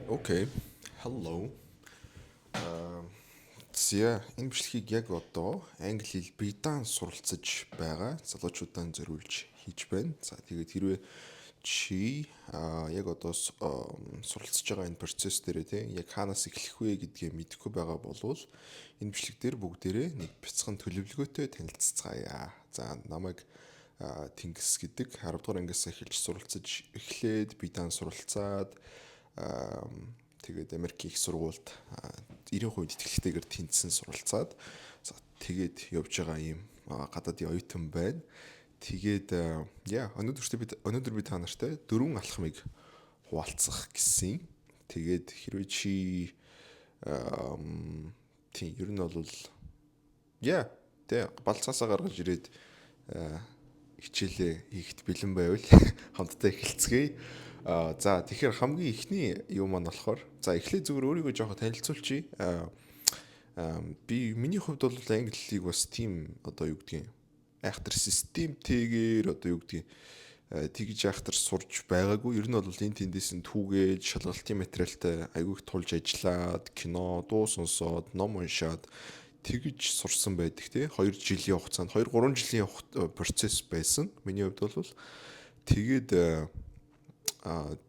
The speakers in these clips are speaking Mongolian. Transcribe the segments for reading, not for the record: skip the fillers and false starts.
Okay. Hello. За, энэ бичлэгийг яг одоо англи хэл бие даан суралцаж байгаа залуучуудаа зориулж хийж байна. За, тэгээд хэрвээ чи яг одоо суралцж байгаа энэ процесс дээрээ тийм яг хаанаас эхлэх вэ гэдгээ мэдэхгүй байгаа болвол энэ бичлэг дээр бүгдээрээ нэг бяцхан төлөвлөгөөтэй танилцацгаая. За, намайг Тэнгис гэдэг, 10 дугаар ангиас эхэлж суралцаж эхлээд, бие даан суралцаад, тэгээд Америкийн их сургуульд 90% тэтгэлэгтэйгээр тэнцсэн, суралцаад, за, тэгээд явж байгаа ийм гадаадын оюутан байна. Тэгээд яа, өнөөдөр би та нартай дөрвөн алхмыг хуваалцах гэсэн. Тэгээд хэрвээ чи тийм ер нь бол яа тэ балцаасаа гаргаж ирээд хичээлээ хийхэд бэлэн байвал хамтдаа эхэлцгээе. За, тэгэхээр хамгийн эхний юм маань болохоор, за, эхлээд зүгээр өөрийгөө жоохон танилцуулъя. Би миний хувьд бол англи хэлийг бас тийм одоо юу гэдгийг айхтар системтэйгээр одоо юу гэдгийг тэгж айхтар сурж байгаагүй. Ер нь бол энэ тэндээс нь түүгээд, шалгалтын материалтай айгүй их тулж ажиллаад, кино, дуу сонсоод, ном уншаад тэгж сурсан байдаг тий. 2 жилийн хугацаанд, 2 3 жилийн процесс байсан. Миний хувьд бол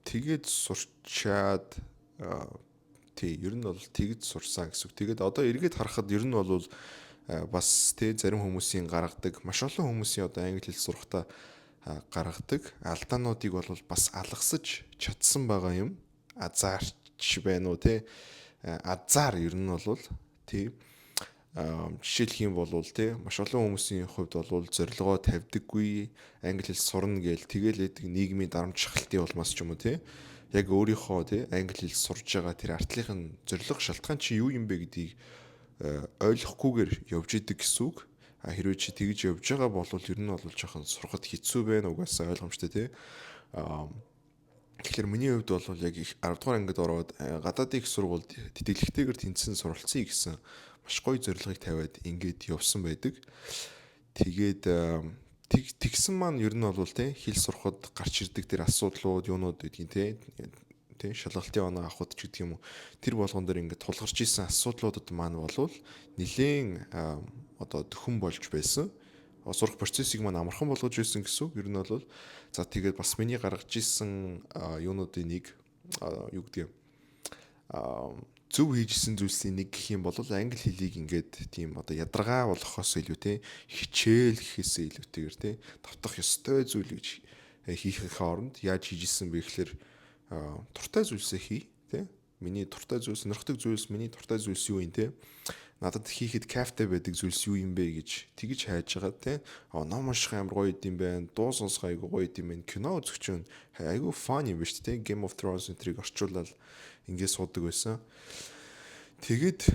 тэгээд сурчаад, тий, ер нь бол тэгж сурсан гэсэн үг. Тэгээд одоо эргээд харахад ер нь бол бас тий зарим хүмүүсийн гаргадаг, маш олон хүмүүсийн одоо англи хэл сурахдаа гаргадаг алдаануудыг бол бас алгасаж чадсан байгаа юм. Азаарч байна уу тий. Азаар ер нь бол тий, жишээлх юм бол тий маш олон хүмүүсийн хувьд бол зорилгоо тавьдаггүй, англи хэл сурна гээл тэгээл байдаг, нийгмийн дарамт шахалтын улмаас ч юм уу тий яг өөрийнхөө тий англи хэл сурж байгаа тэр артлынх нь зорилго, шалтгаан чи юу юм бэ гэдгийг ойлгохгүйгээр явж идэг гэсэн үг. А хэрвээ чи тэгж явж байгаа бол ер нь бол жоохон сурахад хэцүү байна, угаасаа ойлгомжтой тий. Тэгэхээр миний хувьд бол яг их 10 дугаар ангид ороод гадаадын их сургуульд тэтгэлэгтэйгээр тэнцсэн суралцъя гэсэн маш гоё зорилгыг тавиад ингээд явсан байдаг. Тэгээд тэгсэн маань ер нь бол тий хэл сурахад гарч ирдэг тэр асуудлууд юунууд гэдгийг тий тий шалгалтын оноо авахд ч гэдэг юм уу, тэр болгон дээр ингээд тулгарч исэн асуудлуудад маань болвол нэлээн одоо дөхөн болж байсан, сурах процессыг маань амархан болгож байсан гэсэн үг. Ер нь бол, за, тэгээд бас миний гаргаж исэн юунуудын нэг, юу гэдэг юм, зөв хийжсэн зүйлсийн нэг гэх юм бол англи хэлийг ингээд тийм одоо ядаргаа болгохоос илүү те хичээл гэхээсээ илүүтэйгээр те давтах ёстой зүйл гэж хийхээ оронд яаж хийжсэн бэ гэхлээр дуртай зүйлсээ хий те. Миний дуртай зүйл, сонирхдаг зүйлс, миний дуртай зүйлс юу юм те, надад хийхэд кайфтай байдаг зүйлс юу юм бэ гэж тэгж хайж байгаа те. Ном унших амар гоё юм байна, дуу сонсох айгу гоё юм байна, кино үзэх чинь айгу fun юм байна шүү дээ. Game of Thrones энэ тэрийг орчуулаад ингээд суудаг байсан. Тэгээд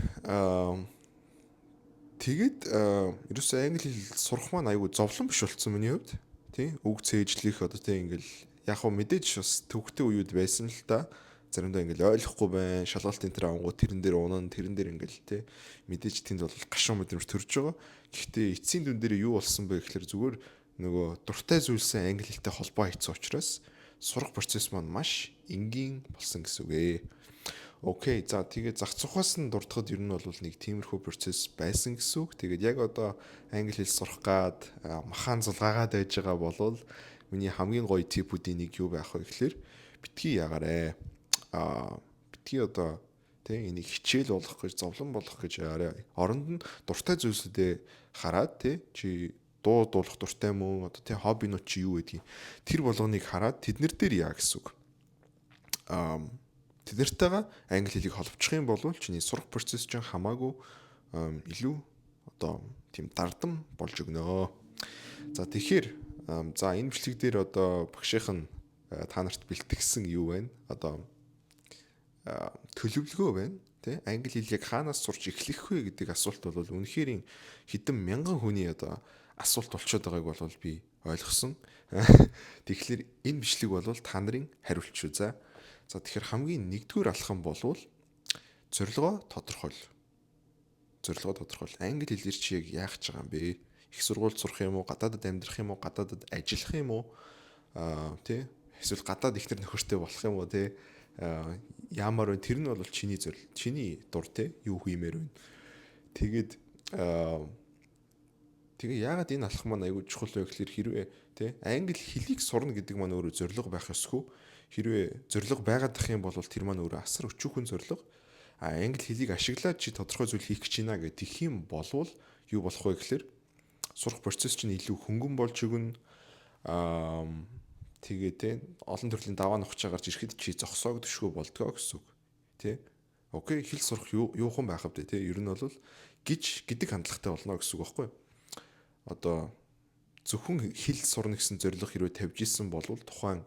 ерөөсөө англи хэл сурах маань айгу зовлон биш болцсон миний хувьд. Тий, үг цээжлэх одоо тий ингээл яг хөө мэдээж бас төвхтэй үеуд байсан л та. Заримдаа ингээл ойлгохгүй байна. Шалгалт энэ төр авангууд тэрэн дээр унан, тэрэн дээр ингээл тий мэдээж тэнд бол гашуун мэдрэмж төрж байгаа. Гэхдээ эцсийн дүн дээр юу болсон бэ гэхэлэр зүгээр нөгөө дуртай зүйлсээ англи хэлтэй холбоо хийсэн учраас сурах процесс маань маш энгийн болсон гэсэн үг ээ. Okay, за, тэгээд зах зухаас нь дурдахад ер нь бол нэг тиймэрхүү процесс байсан гэсэн үг. Тэгээд яг одоо англи хэл сурах гад махан зулгаагаад байж байгаа болвол миний хамгийн гоё tip үүдийн нэг юу байх вэ гэхлээр битгий ягаарэ. Битгий одоо тий энийг хичээл болгох гэж, зовлон болгох гэж яарай. Оронд нь дуртай зүйлсүүдээ хараад тий чи дуу дуулах дуртай мөн одоо тий хоббинууд чи юу гэдгийг тэр болгоныг хараад тэднэр дээр яа гэсэн үг. Тэд нартайгаа англи хэлийг холбочих юм бол чиний сурах процесс чинь хамаагүй илүү одоо тийм дардам болж өгнө. За, тэгэхээр, за, энэ бичлэг дээр одоо багшийнх нь та нарт бэлтгэсэн юу байна? Одоо төлөвлөгөө байна. Тэ, англи хэл яг хаанаас сурч эхлэх вэ гэдэг асуулт бол үнэхээр хэдэн мянган хүний одоо асуулт болчиход байгааг бол би ойлгосон. Тэгэхээр энэ бичлэг бол та нарын хариулт шүү. За. За, тэгэхээр хамгийн нэгдүгээр алхам болвол зорилгоо тодорхойл. Зорилгоо тодорхойл. Англи хэлээр чи яг яах гэж байгаа юм бэ? Их сургуульд сурах юм уу? Гадаадад амьдрах юм уу? Гадаадад ажиллах юм уу? Тий? Эсвэл гадаад эхнэр нөхөртэй болох юм уу, тий? Яамаар вэ? Тэр нь бол чиний зорил, чиний дур те, юу хиймээр вэ? Тэгээд тэгээ яагаад энэ алхам маань айгүй чухал вэ гэхээр хэрвээ те англи хэлийг сурна гэдэг маань өөрөө зорилго байх ёсгүй. Хэрвээ зорилго байгаад ах юм бол тэр маань өөрөө асар өчүүхэн зорилго. А англи хэлийг ашиглаад чи тодорхой зүйл хийх гэж байна гэх тэх юм болвол юу болох вэ гэхээр сурах процесс чинь илүү хөнгөн болж өгнө. Тэгээ те олон төрлийн даваа нухчаа гарч ирэхэд чи зогсоог төшгөө болдгоо гэсэн үг. Тэ? Okay, хэл сурах юу юухан байх вэ те? Ер нь бол гэж гэдэг хандлагатай болно гэсэн үг байхгүй юу? Одоо зөвхөн хэл сурна гэсэн зорилго хэрвээ тавьж исэн бол тухайн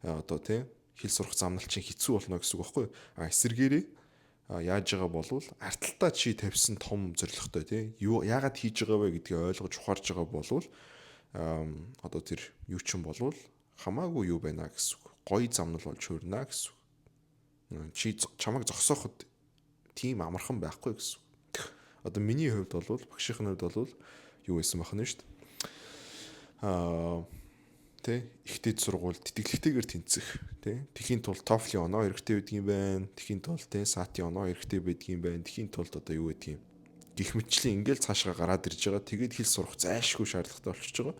одоо тий хэл сурах замнал чинь хэцүү болно гэсэн үг байхгүй юу? А эсэргээрээ яаж байгаа болвол арталтаа чи тавьсан том зорилготой тий юу яагаад хийж байгаа вэ гэдгийг ойлгож ухаарж байгаа болвол одоо тэр юу ч юм болвол хамаагүй юу байна гэсэн үг. Гоё замнал болж хуурна гэсэн үг. Чи чамайг зогсооход тийм амархан байхгүй гэсэн үг. Одоо миний хувьд бол, багшийн хувьд бол юу байсан бах нь шүү дээ. Тэ ихтэй сургууль тэтгэлэгтэйгээр тэнцэх тэ тэхийн тулд TOEFL-ийн оноо хэрэгтэй байдгийн байна. Тэхийн тулд тэ SAT-ийн оноо хэрэгтэй байдгийн байна. Тэхийн тулд одоо юу гэдгийг гих мэтчлийн ингээл цаашгаа гараад ирж байгаа. Тэгээд хэл сурах зайлшгүй шаардлагатай болчихж байгаа.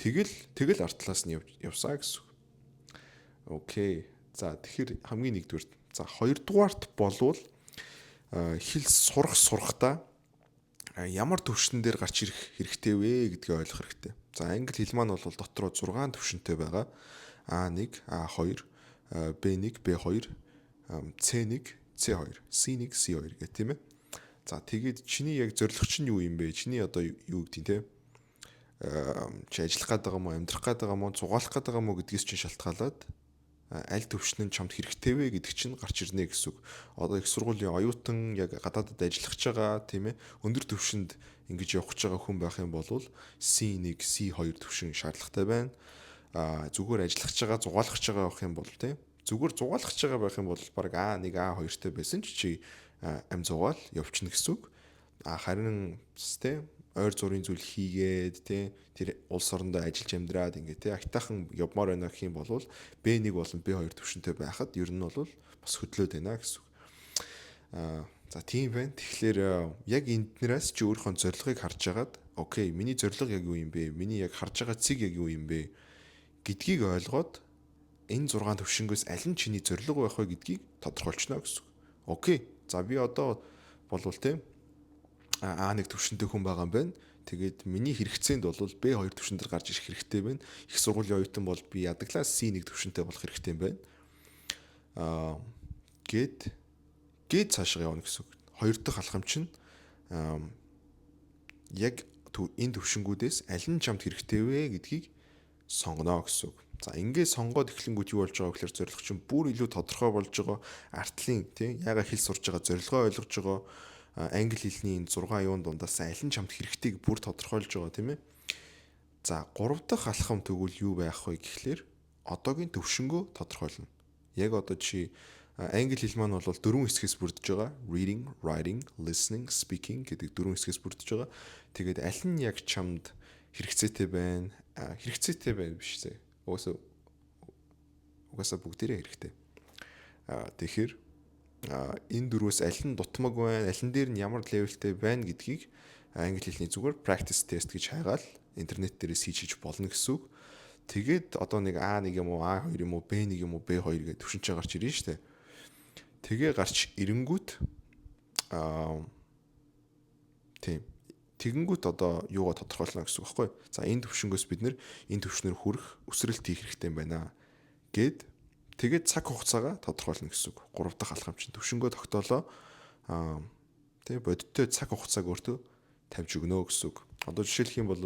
Тэгэл артлаас нь явсаа гэсэн үг. Okay. За, тэгэхээр хамгийн нэгдүгээр. За, хоёрдугаарт болвол хэл сурах сурахтаа ямар төвшин дээр гарч ирэх хэрэгтэй вэ гэдгийг ойлгох хэрэгтэй. За, англи хэл маань бол дотроо 6 төвшөнтэй байгаа. А1, А2, B1, B2, C1, C2, C1, C2 гэх тийм ээ. За, тэгээд чиний яг зорилго чинь юу юм бэ? Чиний одоо юу гэдгийг те чи ажиллах гээд байгаа мó, амьдрах гээд байгаа мó, зугаалах гээд байгаа мó гэдгээс чинь шалтгаалаад аль төвшин нь чамд хэрэгтэй вэ гэдэг чинь гарч ирнэ гэсэн үг. Одоо их сургуулийн оюутан, яг гадаадад ажиллах гэж байгаа, тийм ээ, өндөр төвшөнд ингэж явах гэж байгаа хүн байх юм бол C1, C2 төвшин шаардлагатай байна. А зүгээр ажиллах гэж байгаа, зугаалах гэж байгаа байх юм бол тийм, зүгээр зугаалах гэж байгаа байх юм бол баг А1, А2-тэй байсан ч чи ам зугаал явчихна гэсэн үг. А харин тийм ойр зургийн зүйл хийгээд тий тэр улс орондоо ажиллаж амьдраад ингээ тий агтаахан явмаар байна гэх юм бол B1 болон B2 төвшөнтэй байхад ер нь бол бас хөдлөөд байна гэсэн үг. Аа, за, тийм байна. Тэгэхээр яг энднээс чи өөрийнхөө зорилгыг харж агаад okay, миний зорилго яг юу юм бэ? Миний яг харж байгаа цэг яг юу юм бэ гэдгийг ойлгоод энэ 6 төвшөнгөөс аль нь чиний зорилго байх вэ гэдгийг тодорхойлчихно гэсэн үг. Okay. За, би одоо болвол тийм А1 төвшөнтэй хүн байгаа юм байна. Тэгээд миний хэрэгцээнд бол B2 төвшин дээр гарч ирэх хэрэгтэй байна. Их сургуулийн оюутан бол би ядаглаа C1 төвшөнтэй болох хэрэгтэй юм байна. Гээд гээд цаашаа явна гэсэн үг. Хоёр дахь алхам чинь яг энэ төвшингүүдээс аль нь чамд хэрэгтэй вэ гэдгийг сонгоно гэсэн үг. За, ингээд сонгоод эхлэнгүүт юу болж байгаа гэхээр зорилго чинь бүр илүү тодорхой болж байгаа. Артлын тий яга хэл сурж байгаа зорилгоо ойлгож байгаа, англи хэлний энэ 6 юун дундаас аль нь чамд хэрэгтэйг бүр тодорхойлж байгаа, тийм ээ. За, гурав дахь алхам тэгвэл юу байх вэ гэхлээр одоогийн төвшөнгөө тодорхойлно. Яг одоо чи англи хэл маань бол дөрвөн хэсгээс бүрдэж байгаа. Reading, writing, listening, speaking гэдэг дөрвөн хэсгээс бүрдэж байгаа. Тэгээд аль нь яг чамд хэрэгцээтэй байна? Хэрэгцээтэй байна биш зэ. Угаасаа бүгдээрээ хэрэгтэй. Тэгэхээр энэ дөрвөөс аль нь дутмаг байна, аль нь дээр нь ямар level тэй байна гэдгийг англи хэлний зүгээр practice test гэж хайгаал интернет дээрээс хийж хийж болно гэсэн үг. Тэгээд одоо нэг А1 юм уу, А2 юм уу, B1 юм уу, B2 гэдэг төвшинчээ гарч ирнэ шүү дээ. Тэгээ гарч ирэнгүүт тийм тэгэнгүүт одоо юугаа тодорхойлно гэсэн үг байхгүй. За, энэ төвшөнгөөс бид нэр энэ төвшнөр хүрэх өсрэлт хийх хэрэгтэй юм байна гэд тэгээд цаг хугацаагаа тодорхойлно гэсэн үг. Гурав дахь алхам чинь төвшөнгөө тогтоолоо. Тэгээ бодиттой цаг хугацааг өөртөө тавьж өгнө гэсэн үг. Одоо жишээлх юм бол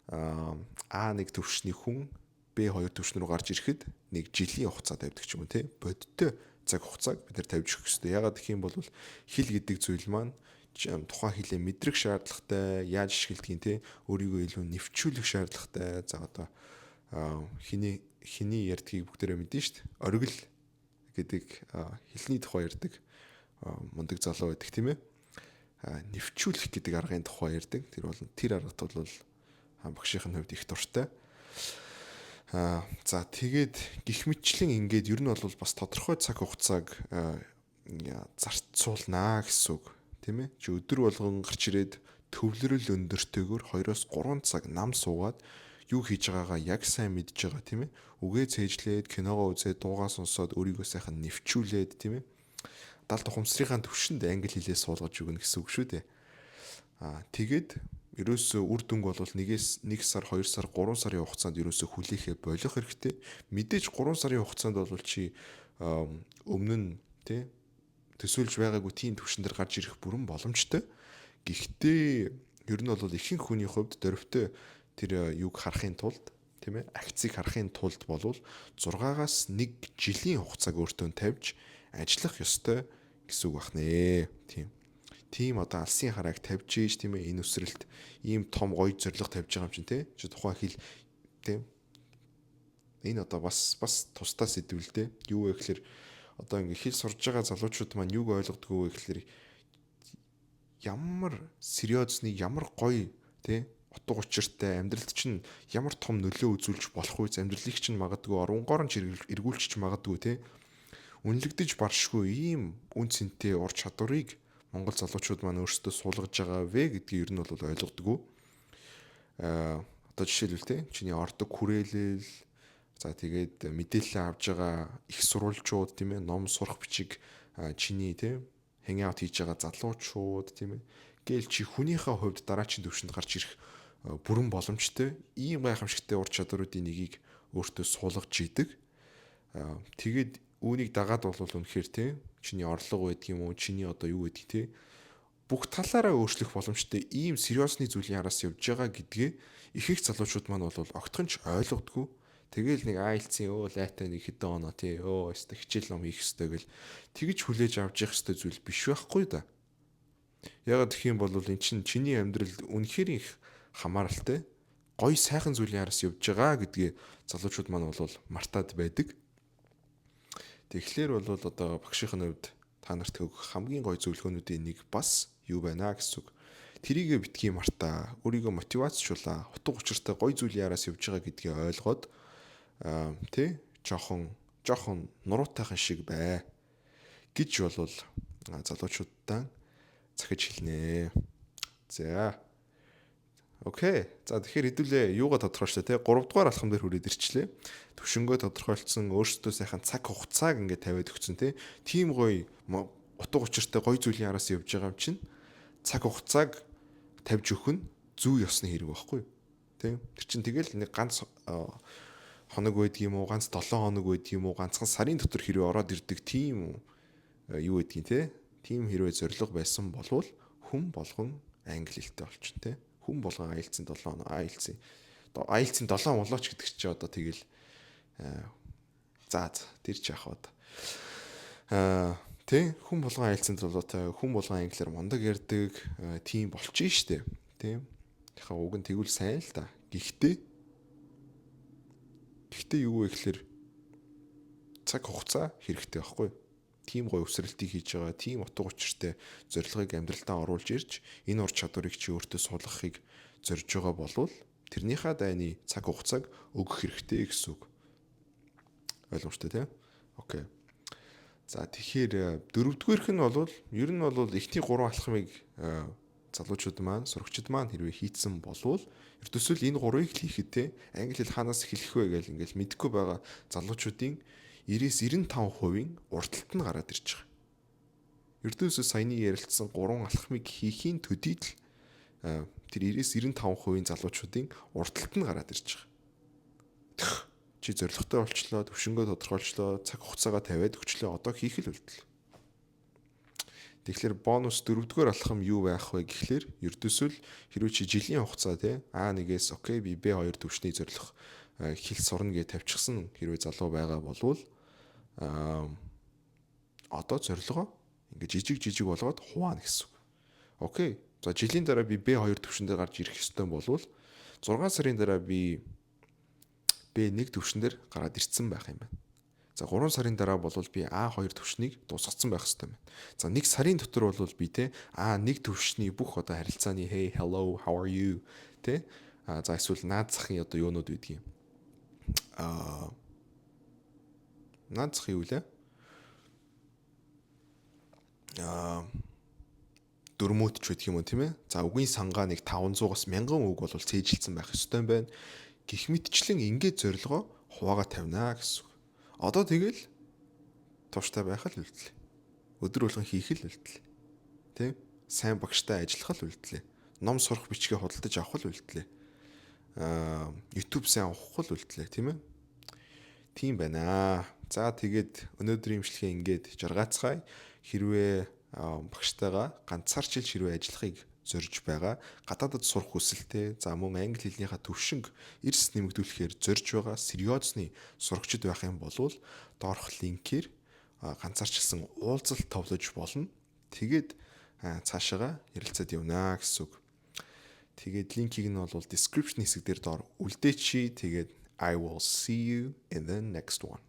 А1 төвшний хүн B2 төвшин рүү гарч ирэхэд нэг жилийн хугацаа тавьдаг ч юм уу, тий. Бодиттой цаг хугацааг бид нар тавьж өгөх хэрэгтэй. Ягаад гэх юм бол хэл гэдэг зүйл маань тухайн хэлээ мэдрэх шаардлагатай, яаж ашигладгийг те өөрийгөө илүү нэвчүүлэх шаардлагатай. За, одоо хиний хиний ярьдгийг бүгдээрээ мэднэ шүү дээ. Оргил гэдэг хэлний тухай ярьдаг мундаг залуу байдаг, тийм ээ. Нэвчүүлэх гэдэг аргын тухай ярьдаг. Тэр бол тэр аргат бол багшийн хувьд их дуртай. За, тэгээд гих мэтчлэн ингээд ер нь бол бас тодорхой цаг хугацааг зарцуулнаа гэсэн үг, тийм ээ. Чи өдөр болгон гарч ирээд төвлөрөл өндөртэйгөр 2-оос 3 цаг нам суугаад юу хийж байгаагаа яг сайн мэдж байгаа, тийм ээ. Үгээ цээжлээд, киногоо үзээд, дуугаа сонсоод, өөрийгөө сайхан нэвчүүлээд, тийм ээ. Далд ухамсарынхаа төвшөнд англи хэлээ суулгаж өгнө гэсэн үг шүү дээ. Тэгээд ерөөсөө үр дүнг бол нэгээс 1 сар, 2 сар, 3 сарын хугацаанд ерөөсөө хүлээхээ болох хэрэгтэй. Мэдээж 3 сарын хугацаанд бол чи өмнө нь, тий, төсөөлж байгаагүй тийм төвшин дээр гарч ирэх бүрэн боломжтой. Гэхдээ ер нь бол ихэнх хүний хувьд дөрвтэй тэр юг харахын тулд, тийм ээ, акцийг харахын тулд болвол 6-аас 1 жилийн хугацааг өөртөө тавьж ажиллах ёстой гэсэн үг байна. Тийм. Тийм, одоо алсын харааг тавьж ийж, тийм ээ, энэ өсрэлт ийм том гоё зорилго тавьж байгаа юм чинь, тий. Чи тухайн хэл, тийм, энэ одоо бас тусдаа сэдэв л дээ. Юу вэ гэхээр одоо ингээ хэл сурж байгаа залуучууд маань юуг ойлгодгоо вэ гэхээр ямар сериозны, ямар гоё, тий, утга учиртай, амьдралд чинь ямар том нөлөө үзүүлж болох вэ? Амьдралыг чинь магадгүй оронгоор нь ч эргүүлчих магадгүй, тий, үнэлэгдэж баршгүй ийм үн цэнтэй ур чадварыг Монгол залуучууд маань өөрсдөө суулгаж байгаа вэ гэдгийг ер нь бол ойлгодгоо. Одоо жишээлбэл, те, чиний ордог хүрээлэл, за, тэгээд мэдээлэл авж байгаа их сурвалжууд, тийм ээ, ном сурах бичиг, чиний, те, hang out хийж байгаа залуучууд, тийм ээ, гээл чи хүнийхээ хувьд дараачийн төвшөнд гарч ирэх бүрэн боломжтой ийм гайхамшигтай ур чадваруудын нэгийг өөртөө суулгаж идэг. Тэгээд үүнийг дагаад бол үнэхээр, те, чиний орлого байдаг юм уу, чиний одоо юу гэдгийг, те, бүх талаараа өөрчлөх боломжтой ийм сериосны зүйлийн араас явж байгаа гэдгээ их их залуучууд маань бол огтхон ч ойлгодгоо. Тэгэл нэг IELTS-ийн өө лайтай нэг хэдэн оноо, тий, өө өстө хичээл ном хийх ёстой гэл тэгж хүлээж авч явах ёстой зүйл биш байхгүй да. Ягаад гэх юм бол эн чинь чиний амьдрал үнэхээр их хамааралтай гоё сайхан зүйлийн араас явж байгаа гэдгээ залуучууд маань бол мартаад байдаг. Тэгэхээр бол одоо багшийн хувьд та нарт өгөх хамгийн гоё зөвлөгөөнүүдийн нэг бас юу байна гэсэн үг. Тэрийгэ битгий мартаа, өөрийгөө мотивацчлаа, утга учиртай гоё зүйлийн араас явж байгаа гэдгээ ойлгоод, тий, жоохон жоохон нуруутайхан шиг бай гэж болвол залуучуудаа захиж хэлнэ. За. Okay. За, тэгэхээр хэдүүлээ юугаа тодорхойлчлаа, те, 3 дугаар алхам дээр хүрээд ирчлээ. Төвшөнгөө тодорхойлцсон, өөрсдөө сайхан цаг хугацааг ингээд тавиад өгсөн, те. Тийм гоё утга учиртай гоё зүйлийн араас явж байгаа юм чинь цаг хугацааг тавьж өгөх нь зүй ёсны хэрэг байхгүй юу? Тэ? Тэр чинь тэгэл нэг ганц хоног байдаг юм уу, ганц 7 хоног байдаг юм уу, ганцхан сарын дотор хэрвээ ороод ирдэг тийм юу гэдгийг, те. Тийм хэрвээ зорилго байсан болвол хүн болгон англи хэлтэй болчихно, те. Хүн болгон IELTS-ийн 7 оноо, IELTS-ийн 7 болооч гэдэг чи одоо тэгэл за тэр чи яах вэ? Тэ, хүн болгон IELTS-ийн 7-тай, хүн болгон англиар мундаг ярьдаг тийм болчих штэ. Тийм. Яг уг нь тэгвэл сайн л да. Гэхдээ юу вэ гэхээр цаг хугацаа хэрэгтэй байхгүй юу? Тийм гоё өсрэлтийг хийж байгаа, тийм утга учиртай зорилгыг амьдралдаа оруулж ирж, энэ ур чадварыг чи өөртөө суулгахыг зорж байгаа болвол тэрнийхээ дайны цаг хугацааг өгөх хэрэгтэй гэсэн үг. Ойлгомжтой, тийм? Okay. За, тэгэхээр дөрөвдүгээрх нь бол ер нь бол эхний гурван алхмыг залуучууд маань, сурагчид маань хэрвээ хийцэн болвол ердөөсөө л энэ гурвыг л хийхэд, те, англи хэл хаанаас эхлэх вэ гэл ингээл мэдэхгүй байгаа залуучуудын 90-95%-ийн урдталт нь гараад ирж байгаа. Ердөөсөө саяны ярилцсан гурван алхмыг хийхийн төдийд л тэр 90-95% залуучуудын урдталт нь гараад ирж байгаа. Чи зорилготой болчлоо, төвшөнгөө тодорхойлчлоо, цаг хугацаагаа тавиад өгчлөө. Одоо хийх л үлдэл. Тэгэхээр бонус дөрөвдүгээр алхам юу байх вэ гэхлээр ердөөсөө л хэрвээ чи жилийн хугацаа, те, А1-ээс okay, би Б2 түвшний зорилго хэл сурна гэж тавьчихсан хэрвээ залуу байгаа болвол одоо зорилгоо ингээ жижиг жижиг болгоод хуваана гэсэн үг. Okay. За, жилийн дараа би B2 түвшин дээр гарч ирэх ёстой болвол 6 сарын дараа би B1 түвшин дээр гараад ирсэн байх юм байна. За, 3 сарын дараа бол би А2 түвшнийг дуусгацсан байх ёстой байна. За, 1 сарын дотор бол би, те, А1 түвшний бүх одоо харилцааны hey, hello, how are you, те, а за, эсвэл наад захын одоо юунууд байдгийг. Наадах юу лээ? Дөрмөөд ч байдаг юм уу, тийм ээ. За, үгийн сангаа нэг 500-аас 1000 үг бол цээжилсэн байх ёстой юм байна. Гэх мэтчлэн ингээд зорилгоо хуваагаа тавина гэсэн үг. Одоо тэгэл тууштай байх л үлдлээ. Өдөр болгон хийх л үлдлээ. Тэ? Сайн багштай ажиллах л үлдлээ. Ном сурах бичгээ худалдаж авах л үлдлээ. YouTube сайн авах л үлдлээ, тийм ээ. Тийм байна. За, тэгээд өнөөдрийн имчилгээ ингээд жаргаацгаая. Хэрвээ багштайгаа ганцаарчил хэрвээ ажиллахыг зорж байгаа, гадаадад сурах хүсэлтэй, за мөн англи хэлнийхаа төвшинг эрс нэмэгдүүлэхээр зорж байгаа сериозны сурагчид байх юм бол доорх линкээр ганцаарчилсан уулзалт товлож болно. Тэгээд цаашаага ярилцаад явна гэсэн үг. Тэгээд линкийг нь бол description хэсэг дээр доор үлдээчи. Тэгээд I will see you in the next one.